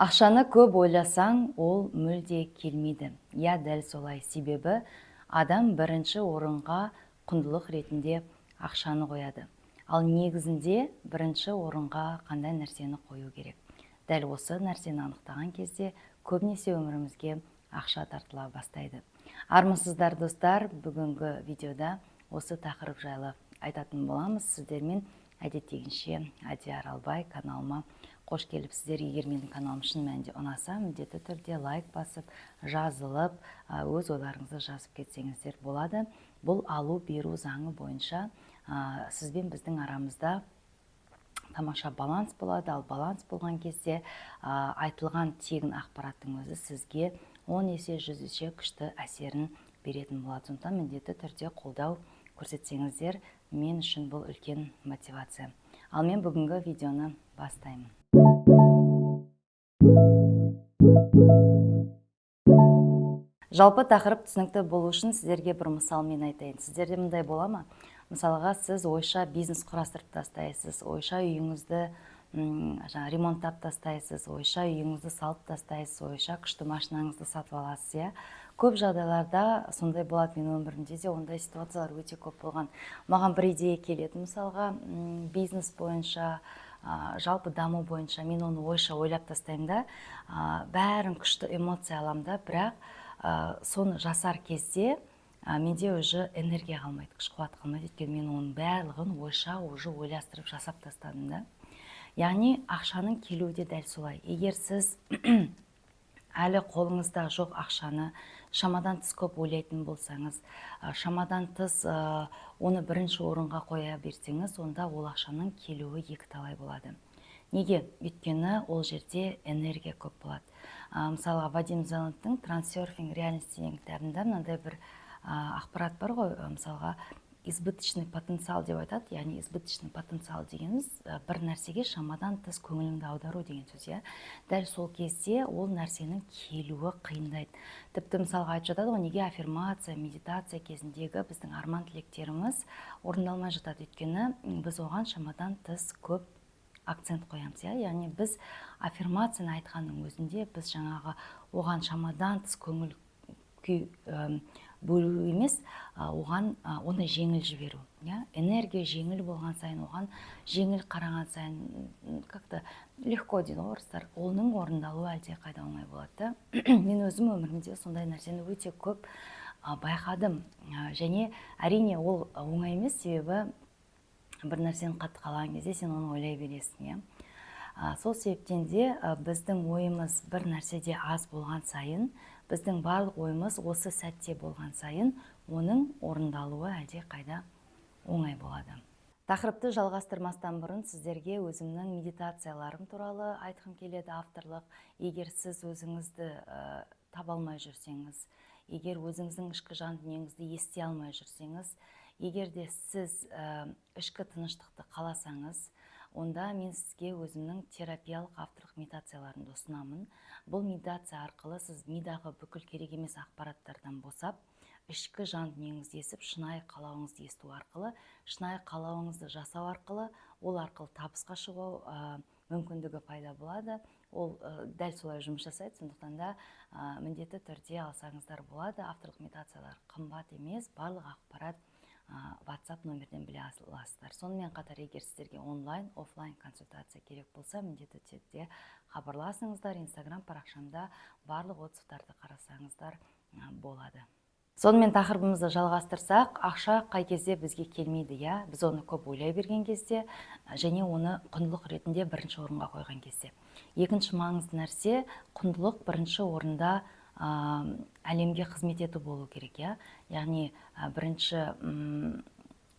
Ақшаны көп ойласаң, ол мүлде келмейді. Иә, дәл солай. Себебі адам бірінші орынға құндылық ретінде ақшаны қояды. Ал негізінде бірінші орынға қандай нәрсені қою керек? Дәл осы нәрсені анықтаған кезде көбінесе өмірімізге ақша тартыла бастайды. Армысыздар, достар! Бүгінгі видеода осы тақырып жайлы айтатын боламыз. Сіздермен әдеттегінше Әдия Аралбай. Каналыма қош келіпсіздер! Егер менің каналым шын мәнінде ұнаса, міндетті түрде лайк басып, жазылып, өз ойларыңызды жазып кетсеңіздер болады. Бұл алу беру заңы бойынша сіз бен біздің арамызда тамаша баланс болады. Ал баланс болған кезде айтылған тегін ақпараттың өзі сізге 10 есе, 100 есе күшті әсерін беретін болады. Сондықтан міндетті түрде қолдау көрсетсеңіздер, мен үшін бұл үлкен мотивация. Ал мен бүгінгі видеоны бастаймын. Жалпы тақырып түсінікті болу үшін сіздерге бір мысалмен айтайын. Сіздерде мындай бола ма? Мысалға, сіз ойша бизнес құрастырып тастайсыз, ойша үйіңізді жаңа ремонттап тастайсыз, ойша үйіңізді салып тастайсыз, ойша күшті машинаңызды сатып аласыз, иә. Көп жағдайларда сондай болады. Менің өмірімде де ондай ситуациялар өте көп болған. Маған бір идея келеді, мысалға, бизнес бойынша, жалпы даму бойынша. Мен оны ойша ойлап тастаймын да, бәрін күшті эмоция аламын да, бірақ соны жасар кезде менде уже энергия қалмайды, күш қуат қалмайды, өйткені мен оның барлығын ойша уже ойластырып, жасап тастадым да. Яғни ақшаның келуі де дәл солай. Егер сіз әлі қолыңызда жоқ ақшаны шамадан тыс көп ойлайтын болсаңыз, шамадан тыс оны бірінші орынға қоя берсеңіз, онда ол ақшаның келуі екіталай болады. Неге? Өйткені ол жерде энергия көп болады. Мысалға, Вадим Зеландтың «Трансерфинг реальности» деген кітабында мынандай бір ақпарат бар ғой, мысалға, избыточный потенциал деп айтады. Яғни избыточный потенциал дегеніміз бір нәрсеге шамадан тыс көңіліңді аудару деген сөз, иә. Дәл сол кезде ол нәрсенің келуі қиындайды. Тіпті, мысалға, айтып жатады ғой, неге аффирмация, медитация кезіндегі біздің арман тілектеріміз орындалмай жатады? Өйткені біз оған шамадан тыс көп акцент қоямыз, иә. Яғни біз аффирмацияны айтқанның өзінде біз жаңағы оған шамадан тыс көңіл күй бөлу емес, оған оны жеңіл жіберу, иә. Энергия жеңіл болған сайын, оған жеңіл қараған сайын, как-то легко дейді ғой орыстар, оның орындалуы әлдеқайда оңай болады да. Мен өзім өмірімде сондай нәрсені өте көп байқадым. Және, әрине, ол оңай емес, себебі бір нәрсені қатты қалаған кезде сен оны ойлай бересің, иә. Сол себептен де біздің ойымыз бір нәрседе аз болған сайын, біздің барлық ойымыз осы сәтте болған сайын, оның орындалуы әлдеқайда оңай болады. Тақырыпты жалғастырмастан бұрын сіздерге өзімнің медитацияларым туралы айтқым келеді, авторлық. Егер сіз өзіңізді таба алмай жүрсеңіз, егер өзіңіздің ішкі жан дүниеңізді ести алмай жүрсеңіз, егер де сіз ішкі тыныштықты қаласаңыз, онда мен сізге өзімнің терапиялық авторлық медитацияларымды ұсынамын. Бұл медитация арқылы сіз мидағы бүкіл керек емес ақпараттардан босап, ішкі жан дүниеңізді естіп, шынайы қалауыңызды есту арқылы, шынайы қалауыңызды жасау арқылы, ол арқылы табысқа шығу мүмкіндігі пайда болады. Ол дәл солай жұмыс жасайды. Сондықтан да міндетті түрде алсаңыздар болады. Авторлық медитациялар қымбат емес, барлық ақпарат WhatsApp номерден біле аласыздар. Сонымен қатар, егер сіздерге онлайн, офлайн консультация керек болса, міндетті түрде хабарласыңыздар. Инстаграм парақшамда барлық отзывтарды қарасаңыздар болады. Сонымен, тақырыбымызды жалғастырсақ, ақша қай кезде бізге келмейді, иә? Біз оны көп ойлай берген кезде және оны құндылық ретінде бірінші орынға қойған кезде. Екінші маңызды нәрсе: құндылық бірінші орында әлемге қызмет ету болу керек, иә. Яғни бірінші,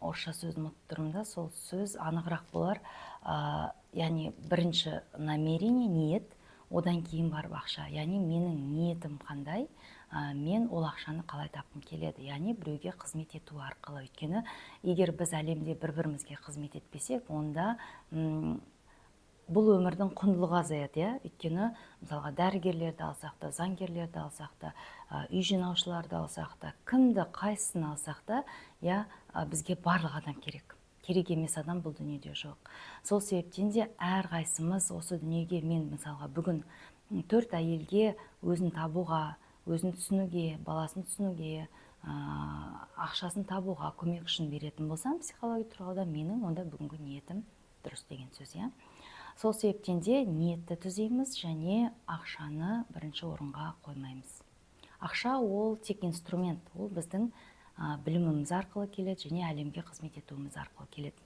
орысша сөзін ұмытып тұрмын да, сол сөз анығырақ болар. Яғни бірінші намерение, ниет, одан кейін барып ақша. Яғни менің ниетім қандай, мен ол ақшаны қалай тапқым келеді? Яғни біреуге қызмет ету арқылы. Өйткені егер біз әлемде бір бірімізге қызмет етпесек, онда бұл өмірдің құндылығы азаяды, иә. Өйткені, мысалға, дәрігерлерді алсақ та, заңгерлерді алсақ та, үй жинаушыларды алсақ та, кімді, қайсысын алсақ та, иә, бізге барлық адам керек. Керек емес адам бұл дүниеде жоқ. Сол себептен де әрқайсымыз осы дүниеге, мен мысалға бүгін төрт әйелге өзін табуға, өзін түсінуге, баласын түсінуге, ақшасын табуға көмек үшін беретін болсам, психология тұрғыда менің онда бүгінгі ниетім дұрыс деген сөз, иә. Сол себептен де ниетті түзейміз және ақшаны бірінші орынға қоймаймыз. Ақша ол тек инструмент, ол біздің біліміміз арқылы келеді және әлемге қызмет етуіміз арқылы келеді.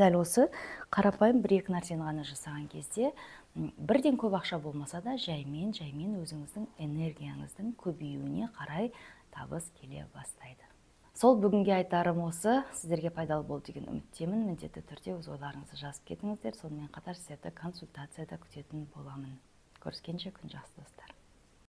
Дәл осы қарапайым бір екі нәрсені ғана жасаған кезде, бірден көп ақша болмаса да, жаймен жаймен өзіңіздің энергияңыздың көбеюіне қарай табыс келе бастайды. Сол, бүгінге айтарым осы. Сіздерге пайдалы болды деген үміттемін. Міндетті түрде өз ойларыңызды жазып кетіңіздер. Сонымен қатар сіздерді консультацияда күтетін боламын. Көріскенше, күн жақсы, достар!